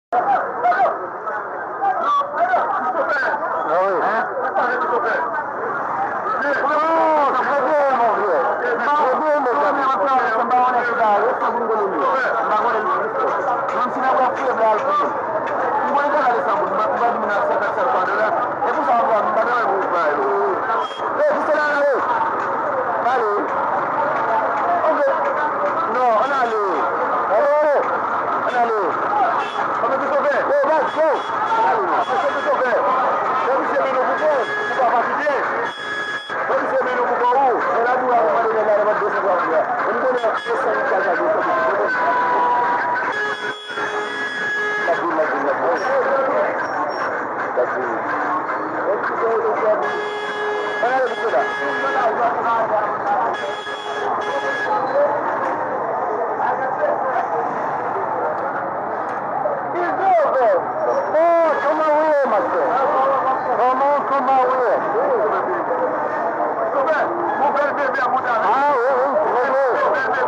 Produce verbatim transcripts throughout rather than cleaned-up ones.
Ah wi. Hein? Oh, se byen, mon frè. Se byen, mon frè. Menm si nan wè fouye blan al fouye. M konnen sa gade san goud, m pa di moun nan senkant, senkant dola. E pou sa, m pa, m pa bezwen pou bay. Hey, ki se la, ale. Ale. Ok. Non, ann ale. Ale. Ann ale. Ann ale, Christopher. Hey, let's go. Ann ale, non. Ann ale, Christopher. Fè misye mennen pou kò, pou pa pa kite. Fè misye mennen pou kò ou. Ann ale, pou pa mande nèg la, nan de san twa moun la. Ann konnen, se sa nou pral gade, sa nou pral gade. Izo, bon, kòman ou ye, master? Kòman, kòman ou ye? Ah, wi, wi, trè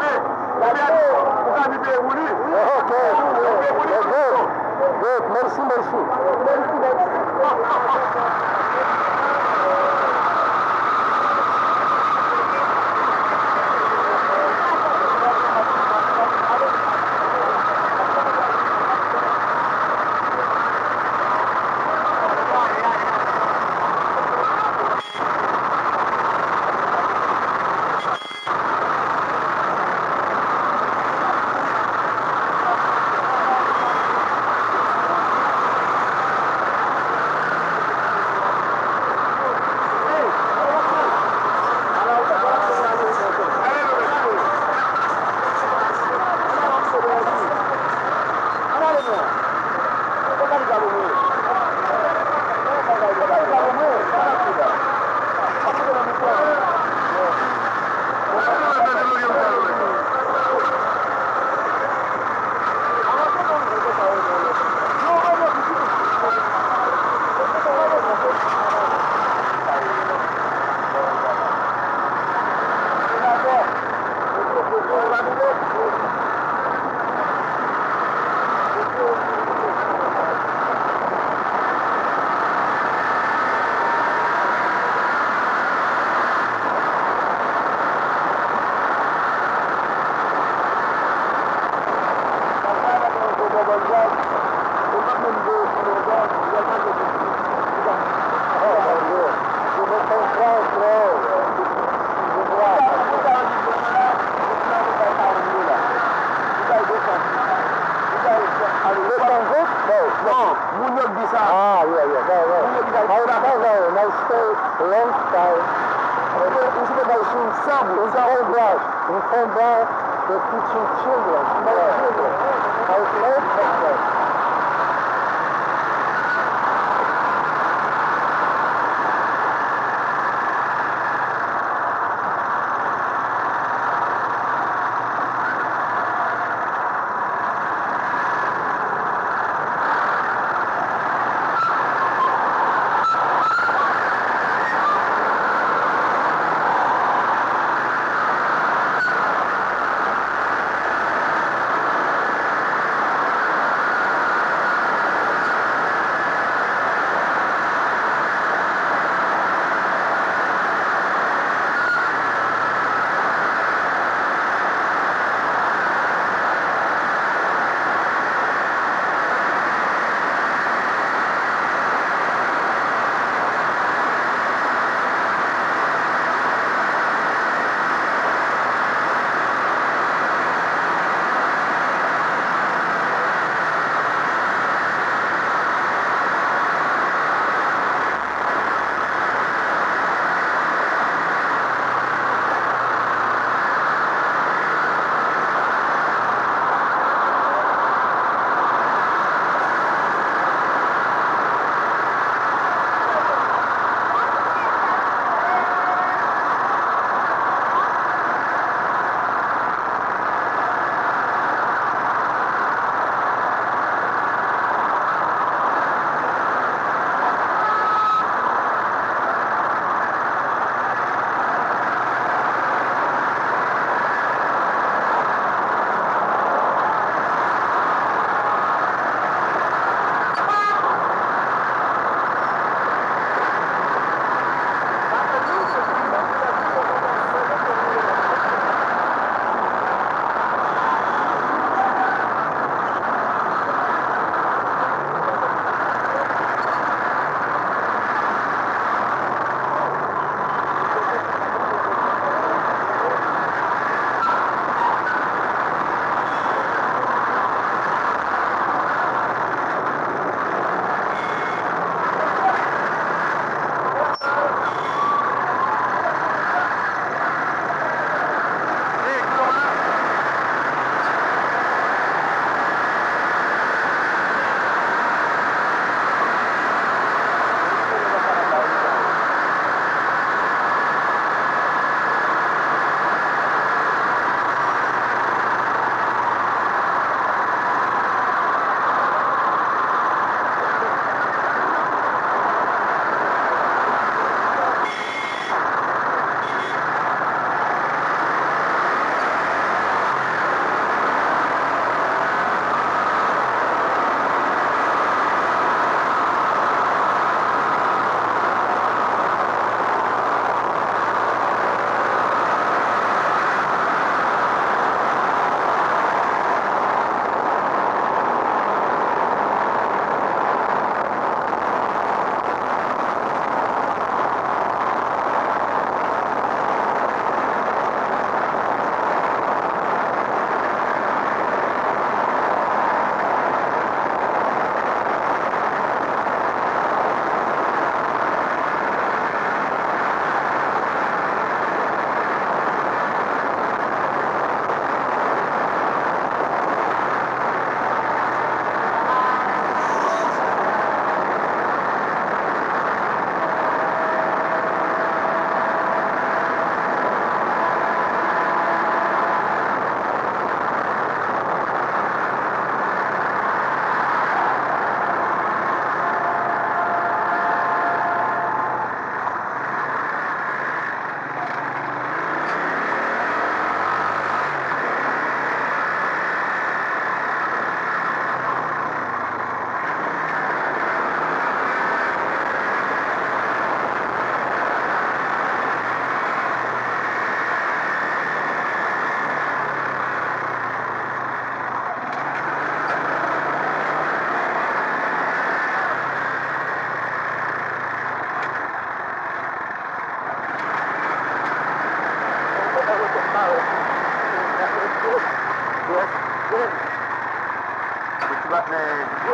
byen. Gade, ou ka di peye pou li. Ok. Peye pou li. Good, good. Mèsi, mèsi. Mèsi, mèsi. Non, moun yo k di sa. Ah, yeah, yeah, yeah, yeah. Moun yo k di sa. I, I, I, I stay long time. Ou se te bay sou sa, bro. Sa, bro. M fè bal depi children, small children. I play football.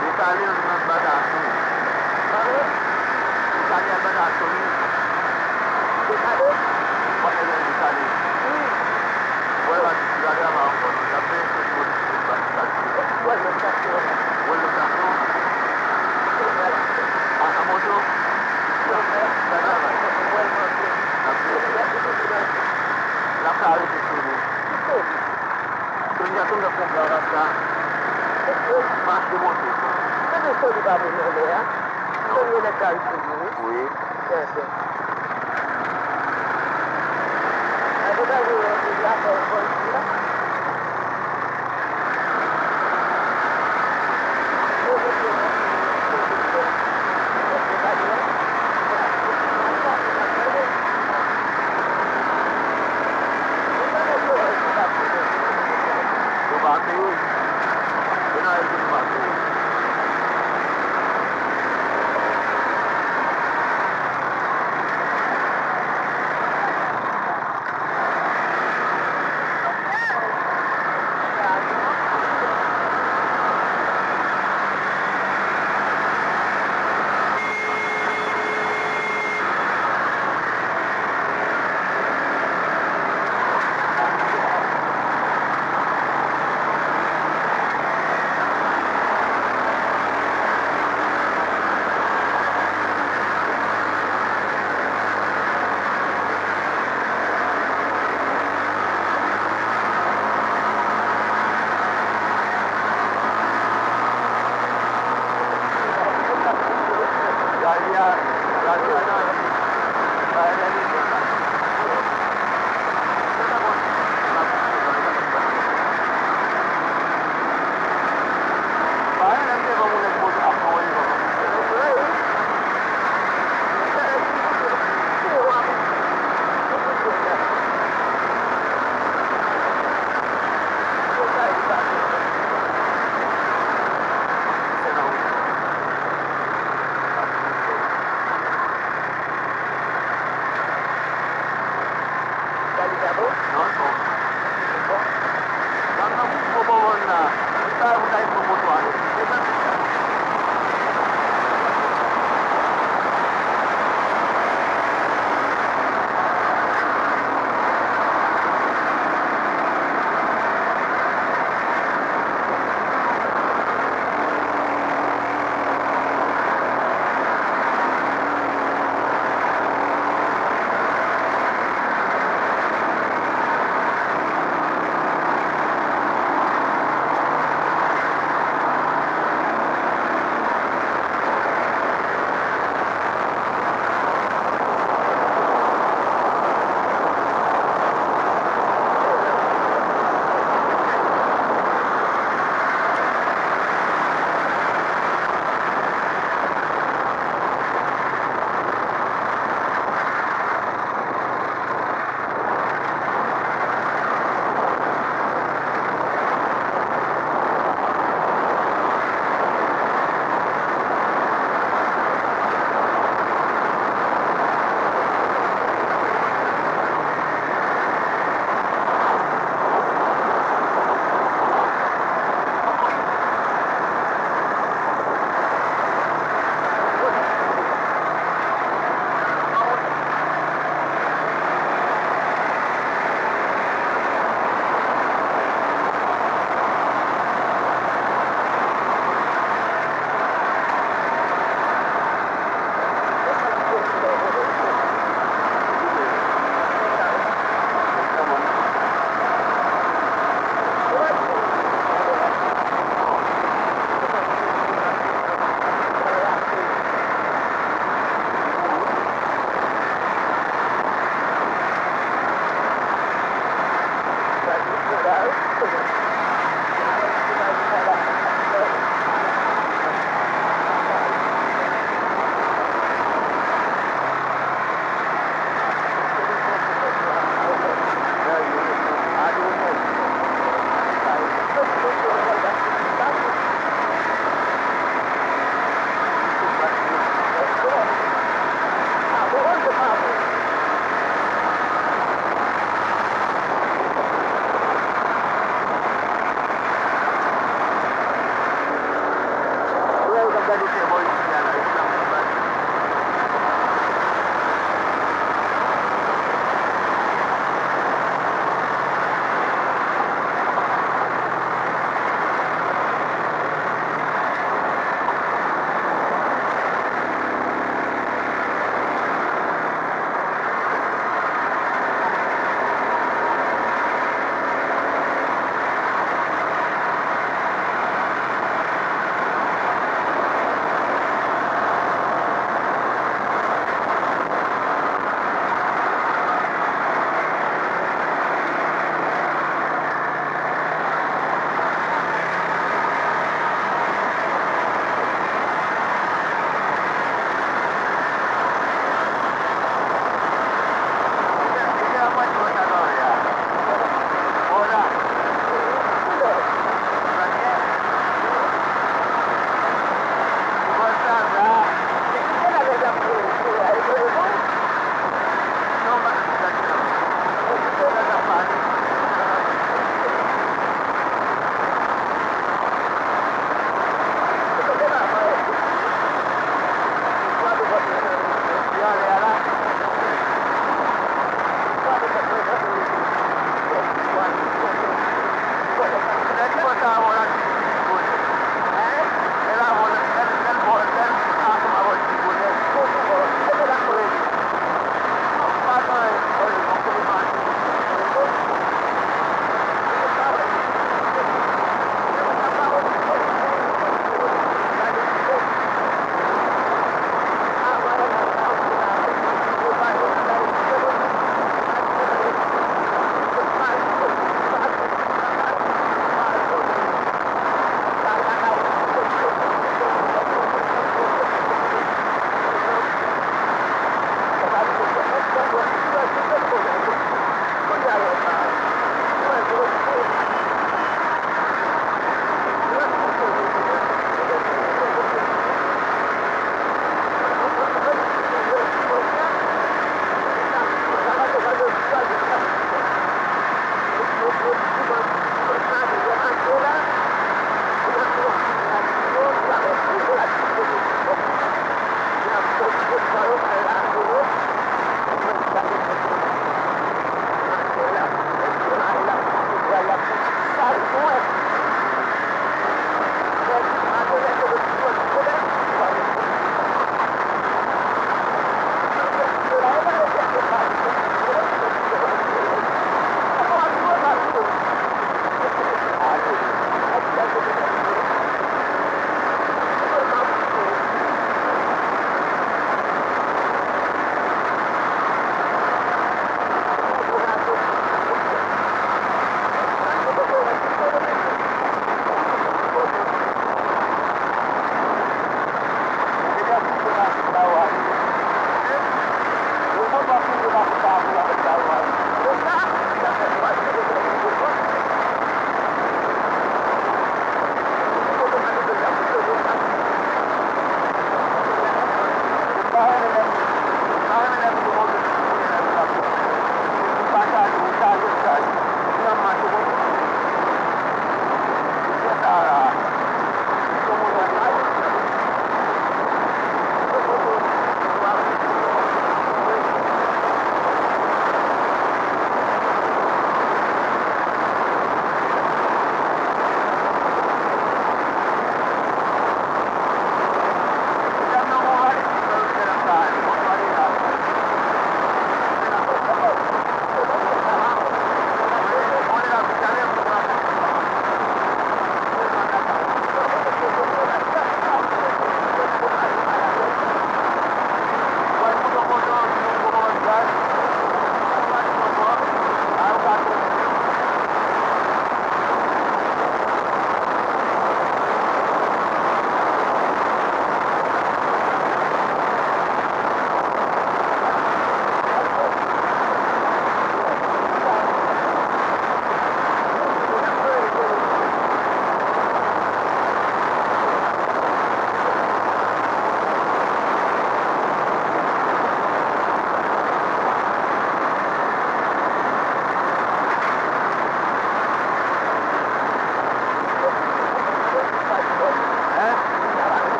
Desalin nan Batason. Desalin al Batason, wi. Desalin? Ou pa konn Desalin? Wi. Wè, pa di, la travay ankò, non. L ap veye sou polis, polis pa, pa di. Wè, lòt stasyon. Wè, lòt stasyon. A, a moto? L ap travay. L ap veye. L ap ka rete sou li. Kounye a, tou m t ap fè travay sa. M achte moto. Kote soli pa moun nan lè a? Soli yo nèk kay soli, wi. Wi. Trè byen. An tou ka, yo, yo, yo, yo, yo, yo, yo, Yo pa peye. Yo nan rèl yo pa peye.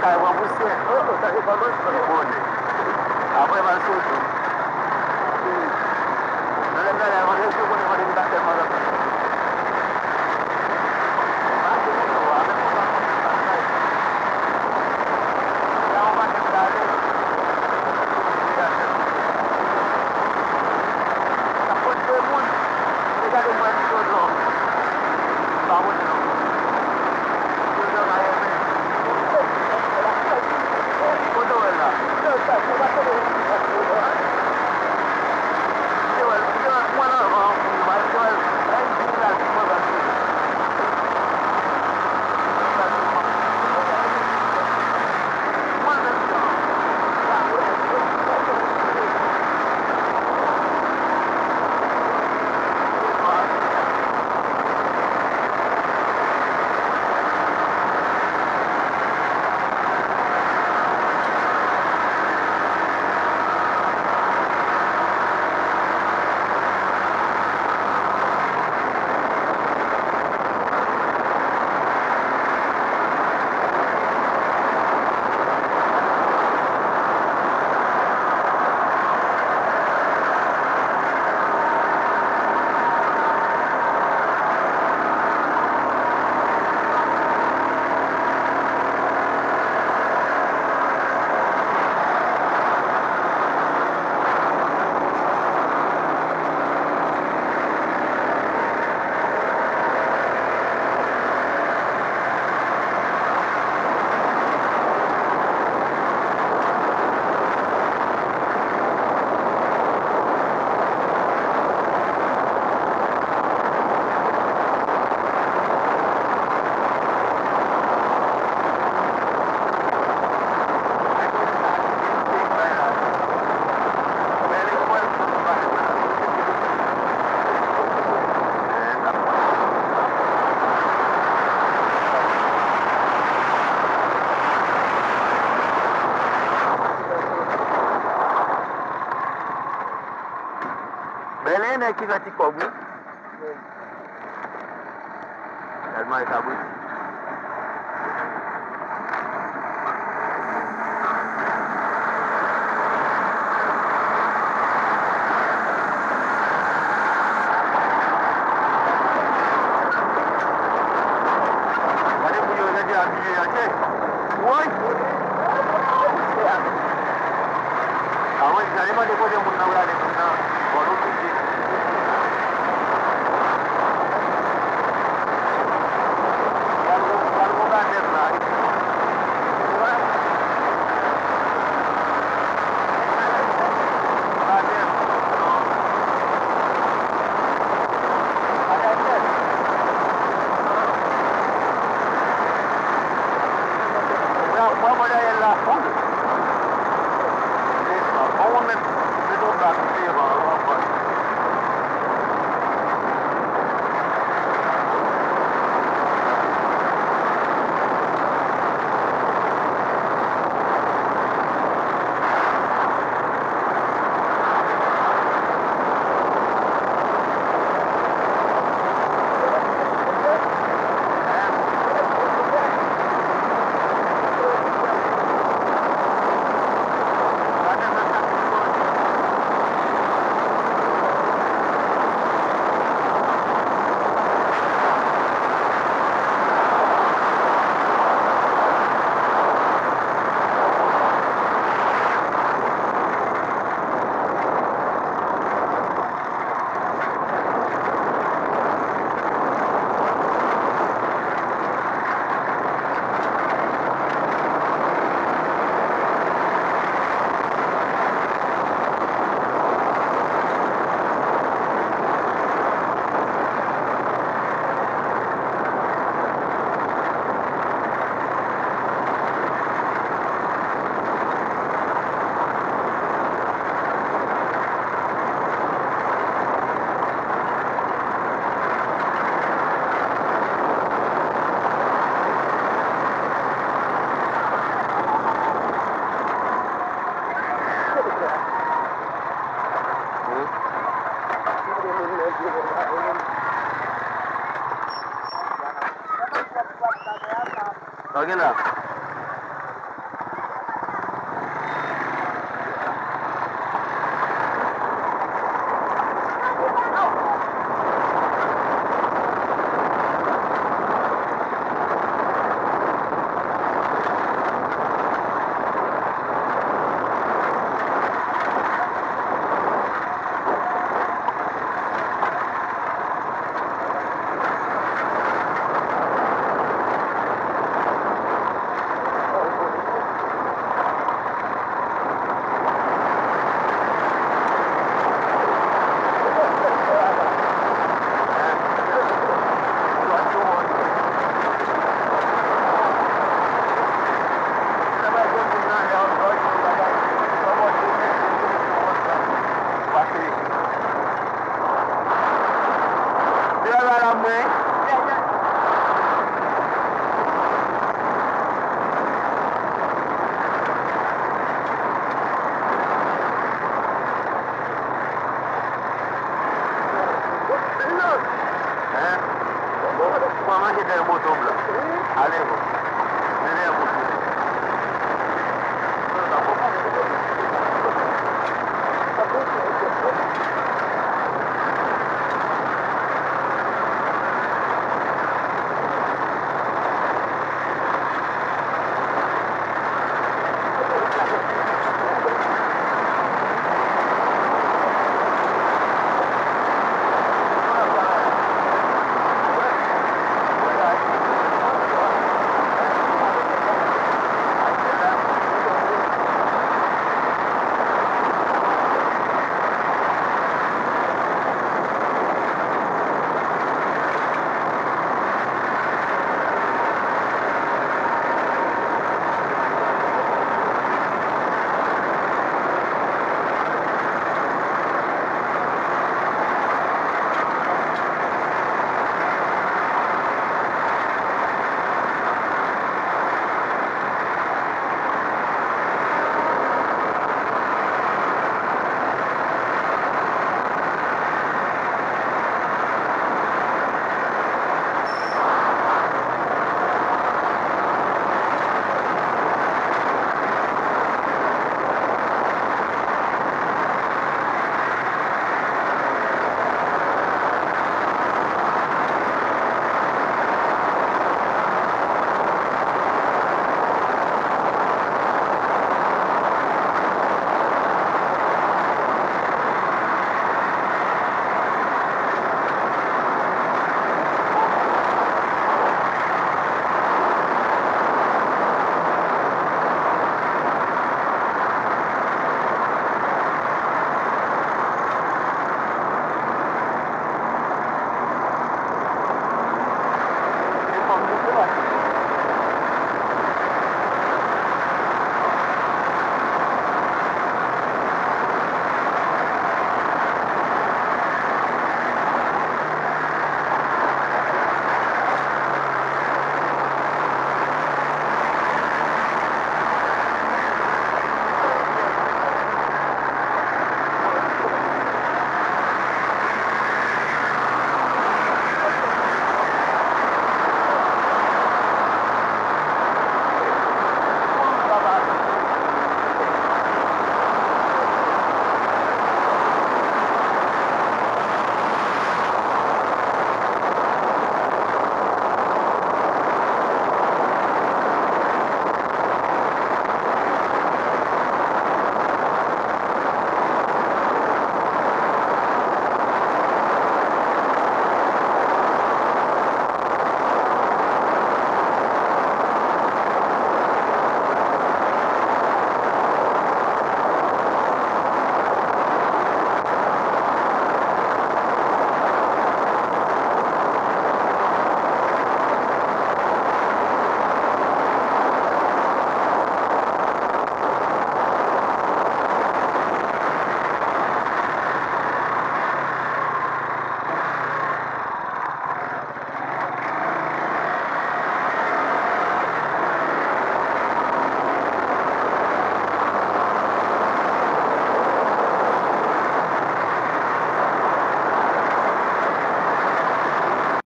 Ay, pran pousyè. Oh, oh, sa se pa bon. Li bonè. Apre, m al soti. Nan lè m t ale a vandredi, ou konnen vandredi pa tèlman lòt. Mache moun yo, avèk moun pa konn bagay. La, yon maten m t ale. Sa konn de moun. Te gade mwen di Jojo. M pa konnen non. Jojo ka renmen. Kote w wè l la? Mwen anvan, mwen anvan, mwen anvan, mwen anvan, mwen anvan. Bèlen nèg ki fè ti kòb, wi. Tèlman e kabrit. Gade moun yo, gade abiye, gade. Woy! A wi, gade mande kote moun nan prale, moun nan bò lòt kote. Pral gon, pral gon batèm la. Batèm. Batèm. Pran, pran mò dèyè l la.